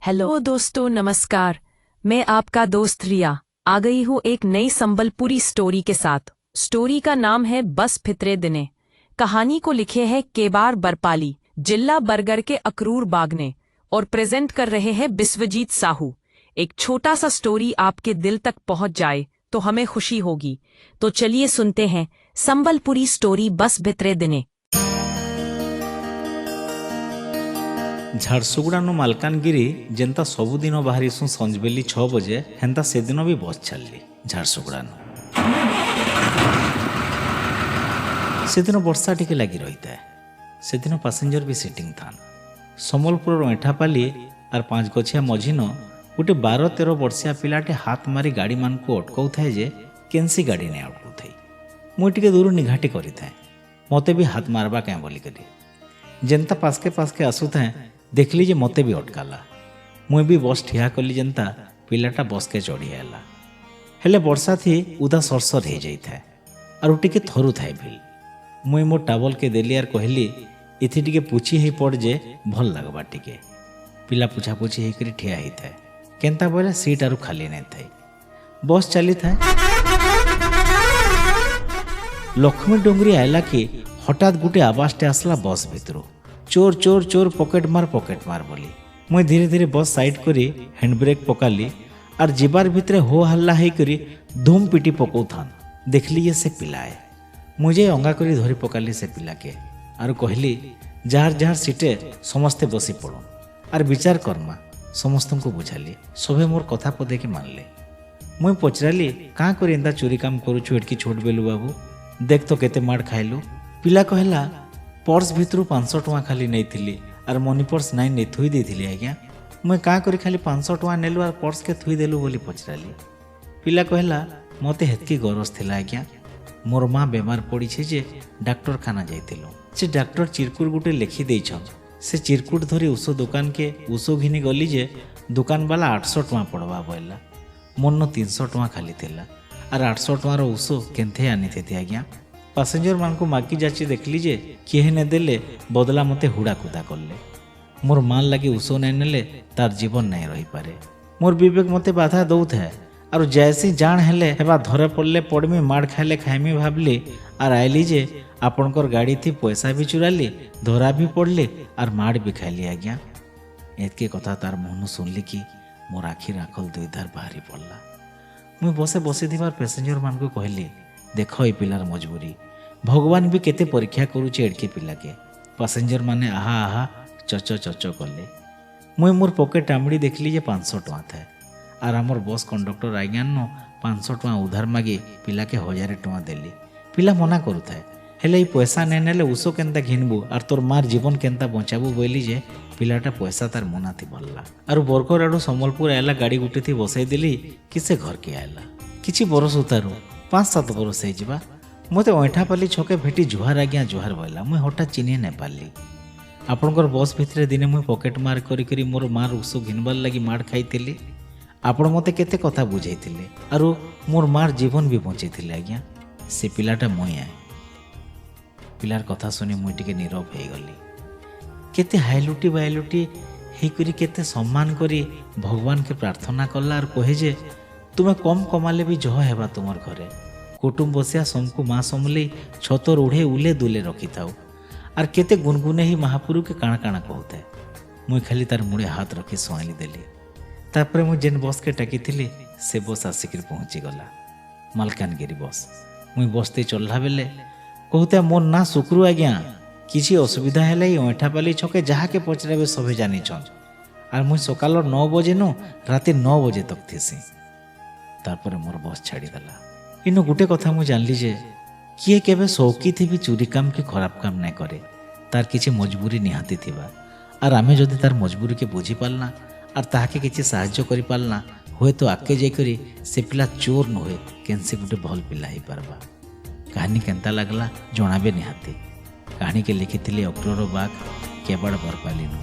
Hello दोस्तों, नमस्कार। मैं आपका दोस्त रिया आ गई हूँ एक नई संबलपुरी स्टोरी के साथ। स्टोरी का नाम है बस फितरे दिने। कहानी को लिखे हैं केबार बरपाली, जिला बरगढ़ के अकरूर बाग ने, और प्रेजेंट कर रहे हैं बिस्वजीत साहू। एक छोटा सा स्टोरी आपके दिल तक पहुंच जाए तो हमें खुशी होगी। तो चलिए सुनते हैं संबलपुरी स्टोरी बस भितरे दिने। ଝାରସୁଗୁଡ଼ାନୁ ମାଲକାନଗିରି ଯେନ୍ତା ସବୁଦିନ ବାହାରିସୁଁ ସଞ୍ଜବେଲି 6 ବଜେ, ହେନ୍ତା ସେଦିନ ବି ବସ୍ ଛାଡ଼ଲି ଝାରସୁଗୁଡ଼ାନୁ। ସେଦିନ ବର୍ଷା ଟିକେ ଲାଗି ରହିଥାଏ। ସେଦିନ ପାସେଞ୍ଜର ବି ସିଟିଂ ଥାନ୍। ସମ୍ବଲପୁରର ଅଇଁଠାପାଲି ଆର୍ ପାଞ୍ଚଗଛିଆ ମଝିନ ଗୋଟେ 12-13 ବର୍ଷିଆ ପିଲାଟେ ହାତ ମାରି ଗାଡ଼ିମାନଙ୍କୁ ଅଟକାଉଥାଏ ଯେ କେନ୍ସି ଗାଡ଼ି ନାଇଁ ଅଟକୁଥାଇ। ମୁଇଁ ଟିକେ ଦୂର ନିଘାଟି କରିଥାଏ, ମତେ ବି ହାତ ମାରବା କାଁ ବୋଲିକରି। ଯେନ୍ତା ପାସ୍କେ ପାସ୍କେ ଆସୁଥାଏ, ଦେଖିଲି ଯେ ମତେ ବି ଅଟକାଲା। ମୁଇଁ ବି ବସ୍ ଠିଆ କଲି। ଯେନ୍ତା ପିଲାଟା ବସ୍କେ ଚଢ଼ି ଆଇଲା, ହେଲେ ବର୍ଷା ଥି ଉଦା ସରସର ହେଇଯାଇଥାଏ ଆରୁ ଟିକେ ଥରୁଥାଏ ଭିଲ୍। ମୁଇଁ ମୋ ଟାବଲକେ ଦେଲି ଆର୍ କହିଲି, ଏଥି ଟିକେ ପୁଛି ହେଇ ପଡ଼ ଯେ ଭଲ୍ ଲାଗ୍ବା ଟିକେ। ପିଲା ପୁଛାପୁଛି ହେଇକରି ଠିଆ ହେଇଥାଏ। କେନ୍ତା ବୋଇଲେ ସିଟ୍ ଆରୁ ଖାଲି ନାଇଁ ଥାଇ। ବସ୍ ଚାଲିଥାଏ। ଲକ୍ଷ୍ମୀ ଡୁଙ୍ଗରି ଆଇଲା କି ହଠାତ୍ ଗୋଟେ ଆବାଜଟେ ଆସିଲା ବସ୍ ଭିତରୁ, ଚୋର ଚୋର ଚୋର, ପକେଟ ମାର, ପକେଟ ମାର ବୋଲି। ମୁଇଁ ଧୀରେ ଧୀରେ ବସ୍ ସାଇଡ୍ କରି ହ୍ୟାଣ୍ଡ ବ୍ରେକ୍ ପକାଲି ଆର୍ ଯିବାର ଭିତରେ ହୋ ହାଲ୍ଲା ହେଇକରି ଧୁମ୍ ପିଟି ପକଉଥାନ୍। ଦେଖିଲି ଯେ ସେ ପିଲାଏ। ମୁଇଁ ଯାଇ ଅଙ୍ଗା କରି ଧରି ପକାଲି ସେ ପିଲାକେ ଆରୁ କହିଲି, ଯାହାର ଯାହାର ସିଟେ ସମସ୍ତେ ବସି ପଡ଼ୁନ୍ ଆର୍ ବିଚାର କର୍ମା। ସମସ୍ତଙ୍କୁ ବୁଝାଲି। ସଭେ ମୋର୍ କଥା ପଦେକେ ମାନିଲେ। ମୁଇଁ ପଚରାଲି, କାଁ କରି ଏନ୍ତା ଚୋରି କାମ କରୁଛୁ ଏଟକି ଛୋଟ ବେଲୁ ବାବୁ? ଦେଖ ତ କେତେ ମାଡ଼ ଖାଇଲୁ। ପିଲା କହିଲା, ପର୍ସ ଭିତରୁ 500 ଟଙ୍କା ଖାଲି ନେଇଥିଲି ଆର୍ ମନି ପର୍ସ ନାଇଁ ନେଇ ଥୋଇ ଦେଇଥିଲି ଆଜ୍ଞା। ମୁଇଁ କାଁ କରି ଖାଲି 500 ଟଙ୍କା ନେଲୁ ଆର୍ ପର୍ସକେ ଥୋଇଦେଲୁ ବୋଲି ପଚରାଲି। ପିଲା କହିଲା, ମତେ ହେତ୍କି ଗରଜ ଥିଲା ଆଜ୍ଞା, ମୋର୍ ମା ବେମାର ପଡ଼ିছে ଯେ ଡାକ୍ତରଖାନା ଯାଇଥିଲୁ। ସେ ଡାକ୍ତର ଚିରକୁଟ ଗୋଟେ ଲେଖି ଦେଇଛନ୍। ସେ ଚିରକୁଟ ଧରି ଉଷୋ ଦୋକାନକେ ଉଷୋ ଘିନି ଗଲି ଯେ ଦୋକାନବାଲା 800 ଟଙ୍କା ପଡ଼ବା ବୋଇଲା। ମୋର୍ନ 300 ଟଙ୍କା ଖାଲି ଥିଲା ଆର୍ 800 ଟଙ୍କାର ଉଷୋ କେନ୍ଥେ ଆନିଥେତି ଆଜ୍ଞା? ପାସେଞ୍ଜର ମାନଙ୍କୁ ମାଗି ଯାଚି ଦେଖିଲି ଯେ କିଏ ନେ ଦେଲେ, ବଦଲା ମତେ ହୁଡ଼ା କୁଦା କଲେ। ମୋର୍ ମାର୍ ଲାଗି ଉଷୋ ନାଇଁ ନେଲେ ତାର୍ ଜୀବନ ନାଇଁ ରହିପାରେ। ମୋର୍ ବିବେକ ମତେ ବାଧା ଦଉଥାଏ ଆରୁ ଯାଏସି ଜାଣ ହେଲେ ହେବା, ଧରେ ପଡ଼ଲେ ପଡ଼ମି, ମାଡ଼ ଖାଇଲେ ଖାଇମି ଭାବଲି ଆର୍ ଆଇଲି ଯେ ଆପଣଙ୍କର ଗାଡ଼ି ଥି ପଇସା ବି ଚୁରାଲି, ଧରା ବି ପଡ଼ଲି ଆର୍ ମାଡ଼ ବି ଖାଇଲି ଆଜ୍ଞା। ଏତ୍କି କଥା ତାର ମୁହଁନୁ ଶୁଣିଲି କି ମୋର୍ ଆଖିର ଆଖଲ ଦୁଇ ଧାର ବାହାରି ପଡ଼ଲା। ମୁଇଁ ବସେ ବସିଥିବାର ପ୍ୟାସେଞ୍ଜର ମାନଙ୍କୁ କହିଲି, ଦେଖ ଏ ପିଲାର ମଜବୁରି, ଭଗବାନ ବି କେତେ ପରୀକ୍ଷା କରୁଛେ ଏଡ଼କେ ପିଲାକେ। ପାସେଞ୍ଜର ମାନେ ଆହା ଆହା, ଚଚ ଚଚ କଲେ। ମୁଇଁ ମୋର୍ ପକେଟ ଆମ୍ଡ଼ି ଦେଖିଲି ଯେ 500 ଟଙ୍କା ଥାଏ ଆର୍ ଆମର୍ ବସ୍ କଣ୍ଡକ୍ଟର ଆଜ୍ଞାନୁ 500 ଟଙ୍କା ଉଧାର ମାଗି ପିଲାକେ 1000 ଟଙ୍କା ଦେଲି। ପିଲା ମନା କରୁଥାଏ, ହେଲେ ଏଇ ପଇସା ନାଇଁ ନେଲେ ଉଷୋ କେନ୍ତା ଘିନବୁ ଆର୍ ତୋର୍ ମାର୍ ଜୀବନ କେନ୍ତା ବଞ୍ଚାବୁ ବୋଇଲି ଯେ ପିଲାଟା ପଇସା ତାର ମନାଥି ଭରଲା। ଆରୁ ବରଗଡ଼ ଆଡ଼ୁ ସମ୍ବଲପୁର ଆଇଲା ଗାଡ଼ି ଗୁଟେ ଥି ବସେଇ ଦେଲି କି ସେ ଘରକେ ଆଇଲା। କିଛି ବରଷ ଉତାରୁ, 5-7 ବରଷ ହେଇଯିବା, ମୋତେ ଅଇଁଠାପାଲି ଛକେ ଭେଟି ଜୁହାର ଆଜ୍ଞା ଜୁହାର ବୋଇଲା। ମୁଇଁ ହଠାତ୍ ଚିହ୍ନି ନାଇଁ ପାରିଲି। ଆପଣଙ୍କର ବସ୍ ଭିତରେ ଦିନେ ମୁଇଁ ପକେଟ ମାର କରି କରି ମୋର ମାର୍ ଉଷୋ ଘିନବାର୍ ଲାଗି ମାଡ଼ ଖାଇଥିଲି। ଆପଣ ମୋତେ କେତେ କଥା ବୁଝେଇଥିଲେ ଆରୁ ମୋର୍ ମାର୍ ଜୀବନ ବି ବଞ୍ଚେଇଥିଲେ ଆଜ୍ଞା। ସେ ପିଲାଟା ମୁଇଁ ଆଏ। ପିଲାର କଥା ଶୁଣି ମୁଇଁ ଟିକେ ନୀରବ ହେଇଗଲି। କେତେ ହାଇଲୁଟି ବାଇଲୁଟି ହେଇକରି କେତେ ସମ୍ମାନ କରି ଭଗବାନକେ ପ୍ରାର୍ଥନା କଲା ଆର୍ କହେ ଯେ ତୁମେ କମ୍ କମାଲେ ବି ଜହ ହେବା ତୁମର ଘରେ। କୁଟୁମ୍ବ ବସିଆ ସମକୁ ମା ସମଲେଇ ଛତର ଉଢ଼େ ଉଲେ ଦୁଲେ ରଖିଥାଉ। ଆର୍ କେତେ ଗୁନଗୁନେ ହେଇ ମହାପୁରୁକେ କାଣା କାଣା କହୁଥାଏ। ମୁଇଁ ଖାଲି ତାର ମୁଡ଼େ ହାତ ରଖି ସଇଁଲି ଦେଲି। ତାପରେ ମୁଁ ଯେନ୍ ବସ୍କେ ଟାକିଥିଲି ସେ ବସ୍ ଆସିକିରି ପହଞ୍ଚିଗଲା, ମାଲକାନଗିରି ବସ୍। ମୁଇଁ ବସ୍ତେ ଚଢ଼ଲା ବେଲେ କହୁଥାଏ, ମୋର୍ ନାଁ ଶୁକ୍ରୁ ଆଜ୍ଞା, କିଛି ଅସୁବିଧା ହେଲେ ଏଇ ଅଇଁଠାପାଲି ଛକେ ଯାହାକେ ପଚରାବେ ସଭେ ଜାନିଛନ୍। ଆର୍ ମୁଇଁ ସକାଳର 9 ବଜେନୁ ରାତି 9 ବଜେ ତକ୍ ଥିସି। ତାପରେ ମୋର୍ ବସ୍ ଛାଡ଼ିଦେଲା। ଇନୁ ଗୋଟେ କଥା ମୁଁ ଜାଣିଲି ଯେ କିଏ କେବେ ସଉକି ବି ଚୋରି କାମ କି ଖରାପ କାମ ନାଇଁ କରେ। ତାର କିଛି ମଜବୁରି ନିହାତି ଥିବା ଆର୍ ଆମେ ଯଦି ତାର ମଜବୁରିକେ ବୁଝିପାରିଲା ଆର୍ ତାହାକେ କିଛି ସାହାଯ୍ୟ କରିପାରିଲା, ହୁଏତ ଆଗକେ ଯାଇକରି ସେ ପିଲା ଚୋର ନୁହେଁ, କେନ୍ସି ଗୋଟେ ଭଲ ପିଲା ହେଇପାରବା। କାହାଣୀ କେନ୍ତା ଲାଗଲା ଜଣାବେ ନିହାତି। କାହାଣୀକେ ଲେଖିଥିଲେ ଅକ୍ରର ବାଘ କେବାଡ଼ ବରପାଲିନୁ।